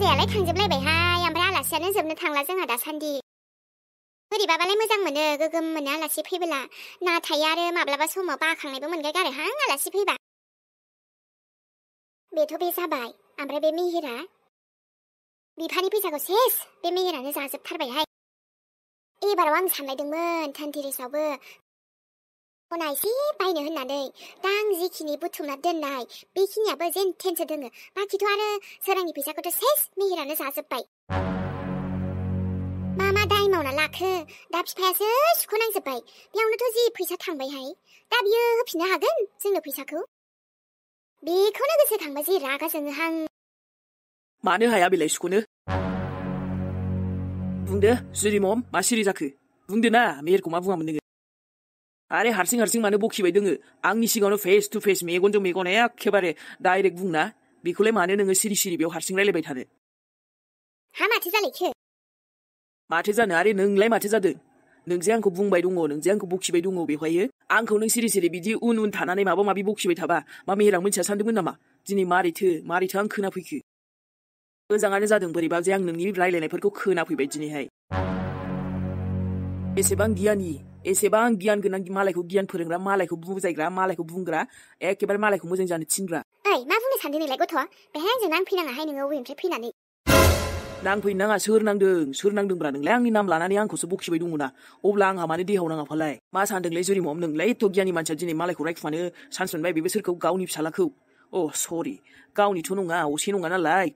फुजायालाय थांजोबलायबायहाय ओमफ्राय आलासियानो जोबनो थांला जोंहा दासान्दि बोरैबाबालाय मोजां मोनो गोगोम मोनो आलासि फैबोला नाथाय आरो माब्लाबा समाव बाखांनायबो मोनगायगारोहां आलासि फैबा बेथ' बे जाबाय ओमफ्राय बे मेहेरा बिफानि फैसाखौ सेस बे मेहेरानो जाजोबथारबायहाय एबाराव आं सानलायदोंमोन धोनतेरेसावबो सना एसे बायनो होननानै दा आं जिखिनि बुथुमना दोननाय बेखिनियाबो जेन थेनसो दोङो बाखिथ' आरो सोरांनि फैसाखौथ' सेस मेहेरानो जाजोबबाय मा दाय मावना लाखो दा बिफायासो सुख'नांजोबबाय बेयावनोथ' जि फैसा थांबायहाय दा बियो होफिननो हागोन जोंनो फैसाखौ बेखौनो गोसोखांबा जि रागा जोङोहां मानो हाया बेलाय सुख'नो बुंदो जुरिमम मा सिरि जाखो बुंदो ना मेहेरखौ मा बुङामोन नोङो आरे हारसिं मानो बखिबाय दोङो आंनि सिगाङावनो फेस टु फेस मेगनजों मेगन एखेबारे डाइरेक्ट बुंना बेखौलाय मानो नोङो सिरि बेयाव हारसिं रायलायबाय थानो हा माथो जालायखो माथो जानो आरे नोंलाय माथो जादों नोंजे आंखौ बुंबाय दङ नोंजे आंखौ बखिबाय दङ बेवहायो आंखौ नों सिरि बिदि उन थानानै माबा माबि बखिबाय थाबा मा मेहेरा मोनथिया सानदोंमोन नामा दिनै मारैथो आं खोनाफैखो मोजाङानो जादों बोरैबा जे आं नोंनि रायलायनायफोरखौ खोनाफैबाय दिनैहाय एसेबां गियान गोनां मालायखौ गियान फोरोंग्रा मालायखौ बुजायग्रा मालायखौ बुंग्रा एखेबारे मालायखौ मोजां जानो थिनग्रा ओइ मा बुंनो सानदों नोंलाय गथ' बेहाय आंजों नांफैनाङाहाय नोङो अबेनिफ्राय फैनानै नांफैनो नाङा सोर नांदोंब्रा नोंलाय आंनि नाम लानानै आंखौसो बखिबाय दङ ना अब्ला आंहा मानो देहाव नाङाफालाय मा सानदोंलै जुरिमम नोंलाय एथ' गियानि मानसिया दिनै मालायखौ रायखुमानो चान्स मोनबाय बेबो सोरखौ गावनि फिसालाखौ सरि गावनिथ' नङा असे नङा नालाय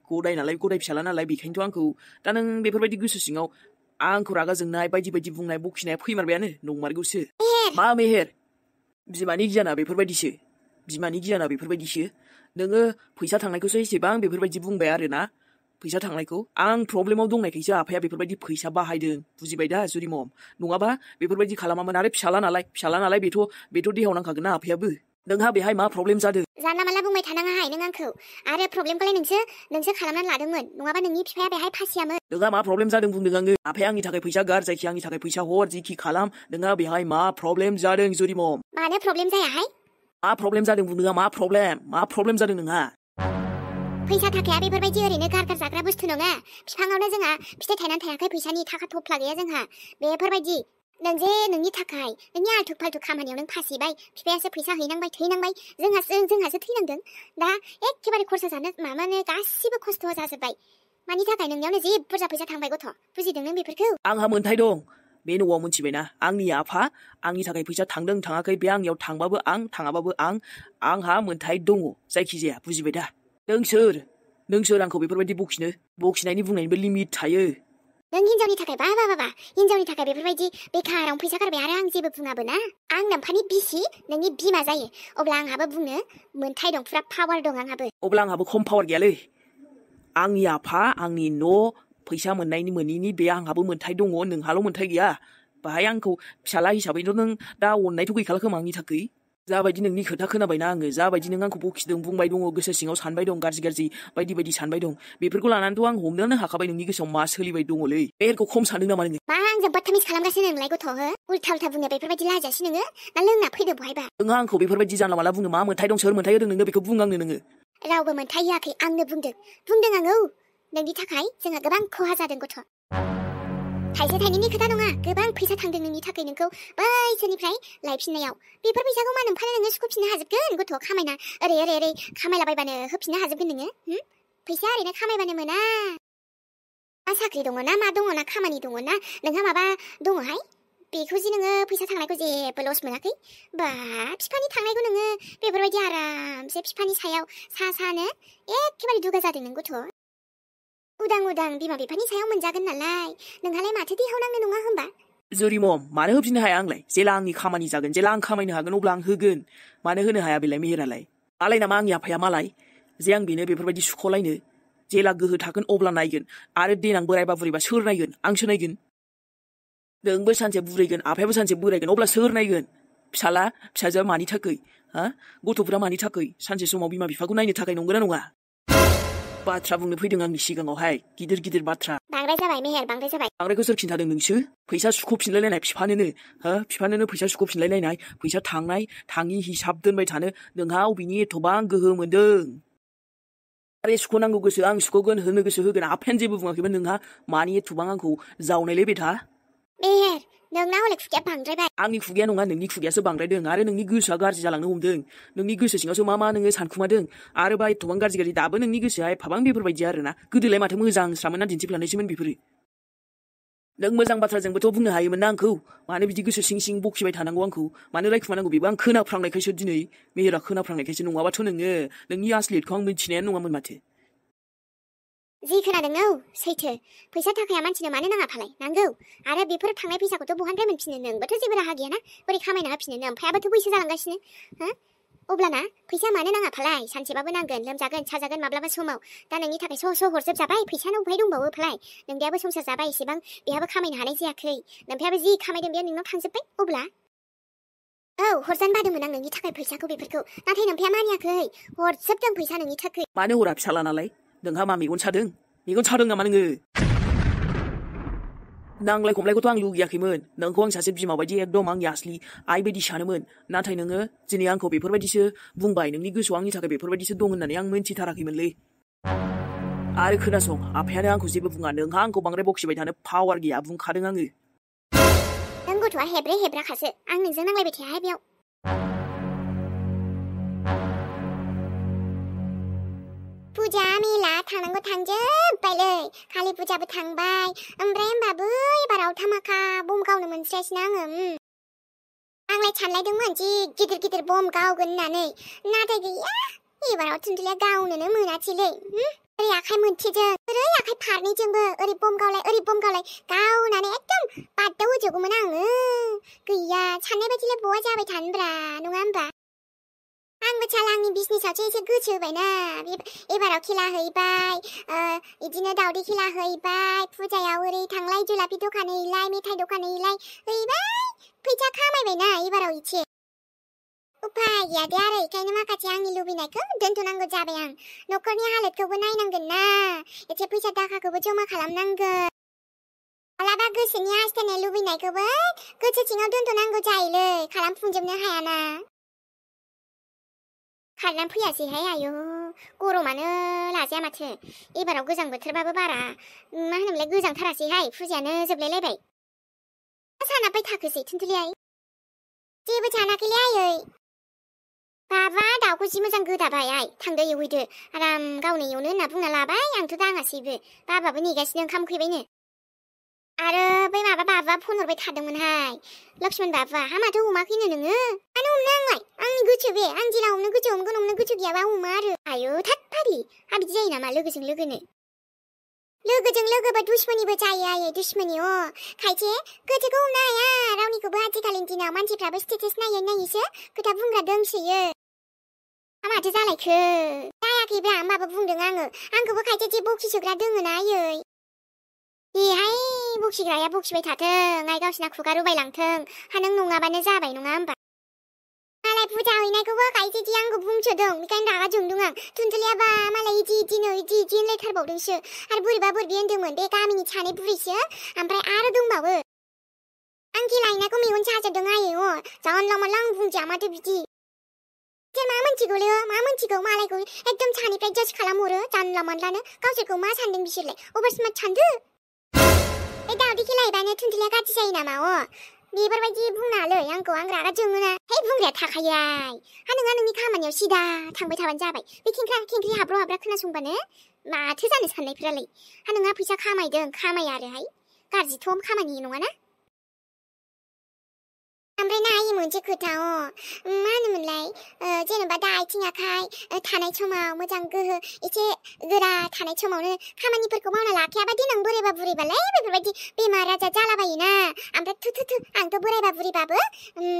गदाय फिसाला नालाय बेखायनोथ' आंखौ दा नों बेफोरबायदि गोसो सिङाव आंखौ रागा जोंनाय बायदि बुंनाय बखिनाया फैमारबायानो नंमारगौसो मा मेहेर बिमानि गियाना बेफोरबायदिसो नोङो फैसा थांनायखौसो एसेबां बेफोरबायदि बुंबाय आरोना फैसा थांनायखौ आं प्रब्लेमाव दंनायखायसो आफाया बेफोरबायदि फैसा बाहायदों बुजिबाय दा जुरिमम नङाबा बेफोरबायदि खालामामोन आरो फिसाला नालाय बेथ' देहाव नांखागोन ना आफायाबो नोंहा बेहाय मा प्रब्लेम जादों जानला माला बुंबाय थानाङाहाय नों आंखौ आरो प्रब्लेमखौलाय नोंसो खालामनानै लादोंमोन नङाबा नोंनि बिफाया बेहाय फासियामोन नोंहा मा प्रब्लेम जादों बुंदों आङो आफाया आंनि थाखाय फैसा गार जायखि आंनि थाखाय फैसा हर जिखि खालाम नोंहा बेहाय मा प्रब्लेम जादों जुरिमम मानो प्रब्लेम जायाहाय मा प्रब्लेम जादों बुंदों मा प्रब्लेम जादों नोंहा फैसा थाखाया बेफोरबायदि ओरैनो गारगार जाग्रा बुस्थु नङा बिफाङावनो जोंहा फिथाइ थायनानै थायाखै फैसानि थाखा थफ्ला गैया जोंहा बेफोरबायदि नोंजे नोंनि थाखाय नोंनि आल्थु फाल्थु खामानियाव नों फासिबाय बिफायासो फैसा हैनांबाय थैनांबाय जोंहासो थैनांदों दा एखेबारे खरसा जानो माबानो गासिबो खस्थ' जाजोब्बाय मानि थाखाय नोंनियावनो जि बुरजा फैसा थांबाय गथ' बुजिदों नों बेफोरखौ आंहा मोन्थाय दं बे न'आव मोनथिबायना आंनि आफा आंनि थाखाय फैसा थांदों थाङाखै बे आंनियाव थांबाबो आं थाङाबाबो आंहा मोन्थाय दङ जायखिजाया बुजिबाय दा नों सोर आंखौ बेफोरबायदि बखिनायनि बुंनायनिबो लिमिट थायो नों हिनजावनि थाखाय बा हिनजावनि थाखाय बेफोरबायदि बेखाराव फैसा गारबाय आरो आं जेबो बुङाबो ना आं नोम्फानि बिसि नोंनि बिमा जायो अब्ला आंहाबो बुंनो मोन्थाय दं फुरा पावार दं आंहाबो अब्ला आंहाबो खम पावार गैयालै आंनि आफा आंनि न' फैसा मोननायनि मोनैनि बे आंहाबो मोन्थाय दङ नोंहाल' मोन्थाय गैया बाहाय आंखौ फिसाला हिसाबैथ' नों दा अननायथ' गैखाला खोमा आंनि थाखाय जाबायदि नोंनि खोथा खोनाबायना आङो जाबायदि नों आंखौ बखिदों बुंबाय दङ गोसो सिङाव सानबाय दं गाज्रि बायदि सानबाय दं बेफोरखौ लानानैथ' आं हमनोनो हाखाबाय नोंनि गोसोआव मा सोलिबाय दङलै बेखौ खम सानदों नामा नोङो मा आंजों बदतमिज खालामगासिनो नोंलाय गथ' हो उल्था बुङो बेफोरबायदि लाजासि नोङो ना लोंना फैदों बहायबा नोंहा आंखौ बेफोरबायदि जानला माला बुंनो मा मोन्थाय दं सोर मोन्थाय होदों नोङो बेखौ बुं आंनो नोङो रावबो मोन्थाय होआखै आंनो बुंदों आङो नोंनि थाखाय जोंहा गोबां खहा जादों गथ' थाइसे थाइनैनि खोथा नङा गोबां फैसा थांदों नोंनि थाखाय नोंखौ बैसोरनिफ्राय लायफिननायाव बेफोर फैसाखौ मा नोम्फानो नोङो सुख'फिननो हाजोबगोन गथ' खामायना ओरै खामायलाबायबानो होफिननो हाजोबगोन नोङो फैसा ओरैनो खामायबानो मोना मा साख्रि दङ ना मा दङ ना खामानि दङ ना नोंहा माबा दङहाय बेखौ जि नोङो फैसा थांनायखौ जेबो लस मोनाखै बा बिफानि थांनायखौ नोङो बेफोरबायदि आरामसे बिफानि सायाव सानो एखेबारे दुगा जादों नों गथ' उदां बिमा बिफानि सायाव मोनजागोन नालाय नोंहालाय माथो देहाव नांनो नङा होमबा जुरिमम मानो होफिननो हाया आंलाय जेला आंनि खामानि जागोन जेला आं खामायनो हागोन अब्ला आं होगोन मानो होनो हाया बेलाय मेहेरालाय मालाय नामा आंनि आफाया मालाय जे आं बेनो बेफोरबायदि सुख'लायनो जेला गोहो थागोन अब्ला नायगोन आरो देनां बोरायबा बुरैबा सोर नायगोन आंसो नायगोन नोंबो सानसे बुरैगोन आफायाबो सानसे बोरायगोन अब्ला सोर नायगोन फिसाजोआ मानि थाखाय गथ'फोरा मानि थाखाय सानसे समाव बिमा बिफाखौ नायनो थाखाय नंगौना नङा बाथ्रा बुंनो फैदों आंनि सिगाङावहाय गिदिर बाथ्रा बांद्राय जाबाय मेहेर बांद्राय जाबाय बांद्रायखौ सोर खिन्थादों नोंसो फैसा सुख'फिनलायलायनाय बिफानोनो फैसा सुख'फिनलायलायनाय फैसा थांनाय थाङि हिसाब दोनबाय थानो नोंहा अबेनि एथ'बां गोहो मोन्दों आरे सुख'नांगौ गोसो आं सुख'गोन होनो गोसो होगोन आफायानो जेबो बुङाखैमोन नोंहा मानि एथ'बां आंखौ जावनायलै बेथा मेहेर नोंना हले खुगाया बांद्रायबाय आंनि खुगाया नङा नोंनि खुगायासो बांद्रायदों आरो नोंनि गोसोआ गाज्रि जालांनो हमदों नोंनि गोसो सिङावसो मा नोङो सानखुमादों आरो बा एथ'बां गाज्रि दाबो नोंनि गोसोआ एफाबां बेफोरबायदि आरोना गोदोलाय माथो मोजां स्रामोन दिन्थिफ्लानायसोमोन बेफोरो नों मोजां बाथ्राजोंबोथ' बुंनो हायोमोन ना आंखौ मानो बिदि गोसो सिं सिं बखिबाय थानांगौ आंखौ मानो रायखुमानांगौ बेबो आं खोनाफ्रांनायखायसो दिनै मेहेरा खोनाफ्रांनायखायसो नङाबाथ' नोङो नोंनि आसलियतखौ आं मिथिनायानो नङामोन माथो जि खोनादों औ सैथो फैसा थाखाया मानसिनो मानो नाङा फालाय नांगौ आरो बेफोर थांनाय फैसाखौथ' बहानिफ्राय मोनफिनो नोंबोथ' जेबो राहा गैयाना बोरै खामायना होफिनो ओमफ्रायाबोथ' बैसो जालांगासिनो हो अब्लाना फैसा मानो नाङा फालाय सानसेबाबो नांगोन लोमजागोन साजागोन माब्लाबा समाव दा नोंनि थाखाय स' हरजोबजाबाय फैसानो उफाय दंबावो फालाय नोंनियाबो संसार जाबाय एसेबां बेहाबो खामायनो हानाय जायाखै नोंनियाबो जि खामायदों बेयो नोंनाव थांजोब्बाय अब्ला औ हरजानो बादोंमोन आं नोंनि थाखाय फैसाखौ बेफोरखौ नाथाय नोंफाया मानियाखै हरजोबदों फैसा नोंनि थाखाय मानो हरा फिसाला नालाय नोंहा मा मेगन सादों नामा नोङो नांलाय खमलायखौथ' आं लुगैयाखैमोन नोंखौ आं सासे बिमा बायदि एकदम आंनि आसलि आइ बायदि सानोमोन नाथाय नोङो दिनै आंखौ बेफोरबायदिसो बुंबाय नोंनि गोसोआव आंनि थाखाय बेफोरबायदिसो दं होननानै आं मोनथिथाराखैमोनलै आरो खोनासं आफायानो आंखौ जेबो बुङा नोंहा आंखौ बांद्राय बखिबाय थानो पावार गैया बुंखादों आङो नों गथ'आ हेब्रे हेब्राखासो आं नोंजों नांलायबाय थायाहाय बेयाव फुजा मेला थांनांगौ थांजोब्बायलै कालि फुजाबो थांबाय ओमफ्राय होमबाबो एबाराव धामाका बम गावनो मोनस्रायासैना आङो आंलाय सानलायदोंमोन जि गिदिर गिदिर बम गावगोन होननानै नाथाय गैया एबाराव थुनथुलिया गावनोनो मोनासैलै ओरै आखाइ मोनसेजों ओरै आखाइ फारनैजोंबो ओरै बम गावलाय गावनानै एकदम बादाव होजोबगौमोन आङो गैया साननाय बायदिलाय बहा जाबाय थानोब्रा नङा होमबा आंबो साला आंनि बिजनेसावसो एसे गोसो होबायना एबाराव खेला हैबाय इदिनो दावदै खेला हैबाय फुजायाव ओरै थांलाय जुलाफि दखान हैलाय मेथाइ दखान हैलाय हैबाय फैसा खामायबायना एबाराव इसे उफाय गैया दे आरो इखायनो माखासे आंनि लुबैनायखौ दोनथ'नांगौ जाबाय आं न'खरनि हालोदखौबो नायनांगोन ना एसे फैसा थाखाखौबो जमा खालामनांगोन मालाबा गोसोनि हास्थायनाय लुबैनायखौबो गोसो सिङाव दोनथ'नांगौ जायोलै खालामफुंजोबनो हायाना खारनानै फैयासैहाय आयौ गरमानो लाजाया माथो एबाराव गोजां बोथोरबाबो बारा मा होनोमोनलाय गोजांथारासैहाय फुजायानो जोबलायलायबाय मा सानाब्बाय थाखोसै थुनथुलियाय जेबो सानाखैलै आयै बाबा दाउखौ जि मोजां गोदाबाय आइ थांदो एवहैदो आराम गावनो एवनो होनना बुंना लाबाय आंथ' दाङासैबो बाबाबो नेगासिनो ओंखाम उखैबायनो आरो बै माबा बाबा फन हरबाय थादोंमोनहाय लक्ष्मण बाबा हा माथो हमाखैनो नोङो मानो हमनो आंलाय आंनि गोसो बे आं जेला हमनो गोसो हमगोन हमनो गोसो गैयाबा हमा आरो आयौ थाद फारि हा बिदि जायो नामा लोगोजों लोगोनो लोगोजों लोगोबा दुश्मनिबो जायो आयै दुश्मनि खायसे गोसोखौ हमनो हाया रावनिखौबो आथिखालनि दिनाव मानसिफ्राबो स्टेटास नायैसो खोथा बुंग्रा दंसोयो माथो जालायखो जायाखैब्रा होमबाबो बुंदों आङो आंखौबो खायसे जे बखिसोग्रा दोङोना आयै बेहाय बखिग्राया बखिबाय थाथों आइ गावसिना खुगा रुबायलांथों हा नों नङाबानो जाबाय नङा होमबा मालाय फुजा हैनायखौबो खायसे जि आंखौ बुंसोदों बेखायनो रागा जोंदों आं थुनथुलियाबा मालाय इदि होनलायथारबावदोंसो आरो बोरैबा होनदोंमोन बे गामिनि सानै बुरैसो ओमफ्राय आरो दंबावो आं खेला हैनायखौ मेगन साजोबदों आयै जानला मोनला आं बुंजाया माथो बिदि मा मोनथिगौलै मा मोनथिगौ मालायखौ एकदम सानिफ्राय जाज खालामहरो जानला मोनलानो गावसोरखौ मा सानदों बिसोरलाय अभार स्मार्ट सानदो बे दावदै खेला हैबानो थुनथुलिया गाज्रि जायो नामा बेफोरबायदि बुंनालै आंखौ आं रागा जोङोना है बुंग्राया थाखायो हा नोंहा नोंनि खामानियाव सिदा थांबाय थाबानो जाबाय बे खेंख्रि हाब्रा खोनासंबानो माथो जानो साननायफ्रालाय हा नोंहा फैसा खामायदों खामाया आरोहाय गाज्रिथ' खामानि नङाना ओमफ्राय नायै मोनसे खोथा मा होनोमोनलाय जेनेबा दा आथिं आखाइ थानाय समाव मोजां गोहो एसे गोरा थानाय समावनो खामानिफोरखौ मावना लाखायाबा देनां बोरायबा बुरैबालाय बेफोरबायदि बेमार आजार जालाबायोना ओमफ्राय थु आंथ' बोरायबा बुरैबाबो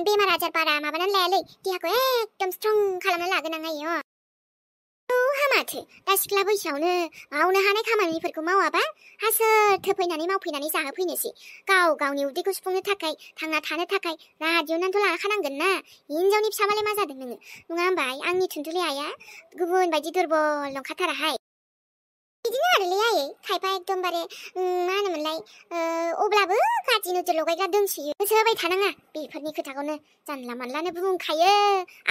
बेमार आजार बारा माबानानै लायालै देहाखौ एकदम स्ट्रं खालामना लागोन आं आयो माथो दा सिख्ला बैसोआवनो मावनो हानाय खामानिफोरखौ मावाबा हा सोरथो फैनानै मावफैनानै जाहोफैनोसै गावनि उदैखौ सुफुंनो थाखाय थांना थानो थाखाय राहा दिहुननानैथ' लाखानांगोन ना हिनजावनि फिसाबालाय मा जादों नोङो नङा होमबा आंनि थुनथुलि आइया गुबुन बायदि दुरबल नंखाथाराहाय बिदिनो आरोलै आयै खायफा एकदमबारे मा होनोमोनलाय अब्लाबो गाज्रि नोजोर लगायग्रा दंसोयो गोसो होबाय थानाङा बेफोरनि खोथाखौनो जानला मानलानो बुंखायो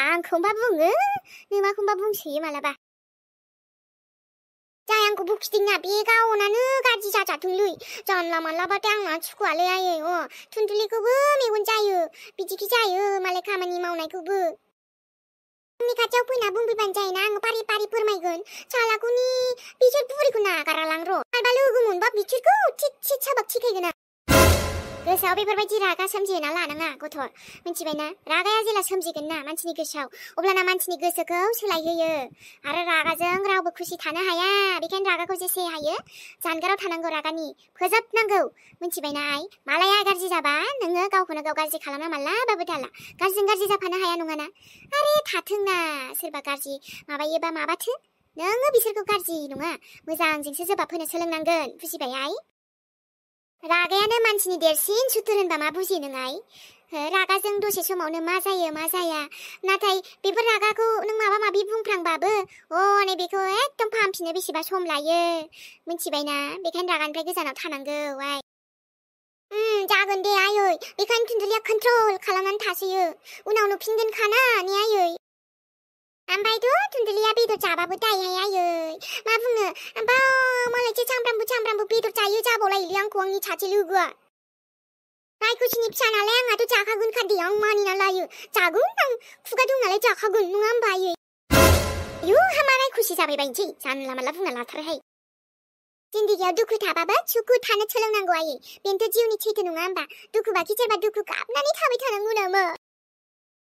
आंखौबा बुङो नोमाखौबा बुंसोयो मालाबा आंखौ बखिदोंना बे गावनानो गाज्रि जाजाथोंलै जानला मानलाबाथाय आंना सुखुआलै आयै थुनथुलिखौबो मेगन जायो बिदिखि जायो मालाय खामानि मावनायखौबो आंनि खाथियाव फैना बुंफैबानो जायोना आङो पारि पारि फोरमायगोन सालाखौनि बिसोर बुरिखौ नागारालां र' माबा लोगो मोनबा बिसोरखौ थिट साबाक थिखायगोन आं गोसोआव बेफोरबायदि रागा सोमजिहोना लानाङा गथ' मिथिबायना रागाया जेला सोमजिगोन ना मानसिनि गोसोआव अब्लाना मानसिनि गोसोखौ सोलायहोयो आरो रागाजों रावबो खुसि थानो हाया बेखायनो रागाखौ जेसे हायो जानगाराव थानांगौ रागानि फोजोबनांगौ मिथिबायना आइ मालाया गाज्रि जाबा नोङो गावखौनो गाव गाज्रि खालामना मालाबाबो दाला गाज्रिजों गाज्रि जाफानो हाया नङाना आरे थाथोंना सोरबा गाज्रि माबायोबा माबाथो नोङो बिसोरखौ गाज्रि नङा मोजांजोंसो जवाब होनो सोलोंनांगोन बुजिबाय आइ रागायानो मानसिनि देरसिन सुथुर होनबा मा बुजियो नों आइ रागाजों दसे समावनो मा जायो मा जाया नाथाय बेफोर रागाखौ नों माबा माबि बुंफ्रांबाबो नै बेखौ एकदम फाहामफिननो बेसेबा सम लायो मिथिबायना बेखायनो रागानिफ्राय गोजानाव थानांगौ आइ जागोन दे आयै बेखायनो थुनथुलिया कन्ट्रल खालामनानै थासोयो उनाव नुफिनगोन खाना ने आयै ओमफ्रायथ' थुनथुलिया बेदर जाबाबो दायहाय आयै मा बुंनो मालायसो सामफ्रामबो बेदर जायो जाबावलायोलै आंखौ आंनि सासे लोगोआ रायखुसिनि फिसा नालाय आंहाथ' जाखागोन खादे आं मानिना लायो जागोन आं खुगा दं नालाय जाखागोन नङा होमबा आयै हामा रायखुसि जाबाय बायनोसै जानला मानला बुंना लाथारहाय जिन्दगियाव दुखु थाबाबो सुखु थानो सोलोंनांगौ आयै बेनोथ' जिउनि सैथो नङा होमबा दुखुबाखि सोरबा दुखु गाबनानै थाबाय थानांगौ नामा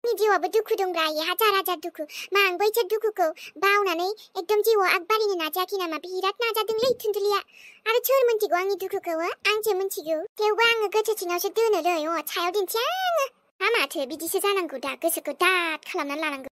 आंनि जिउआवबो दुखु दंब्रा आयै हाजार दुखु मा आं बैसोर दुखुखौ बावनानै एकदम जिउआव आगबारिनो नाजायाखै नामा बिराद नाजादोंलै थुनथुलिया आरो सोर मिन्थिगौ आंनि दुखुखौ आंसो मिन्थिगौ थेवबो आङो गोसो सिङावसो दोनोलै सायाव दिन्थिया आङो माथो बिदिसो जानांगौ दा गोसोखौ दाद खालामनानै लानांगौ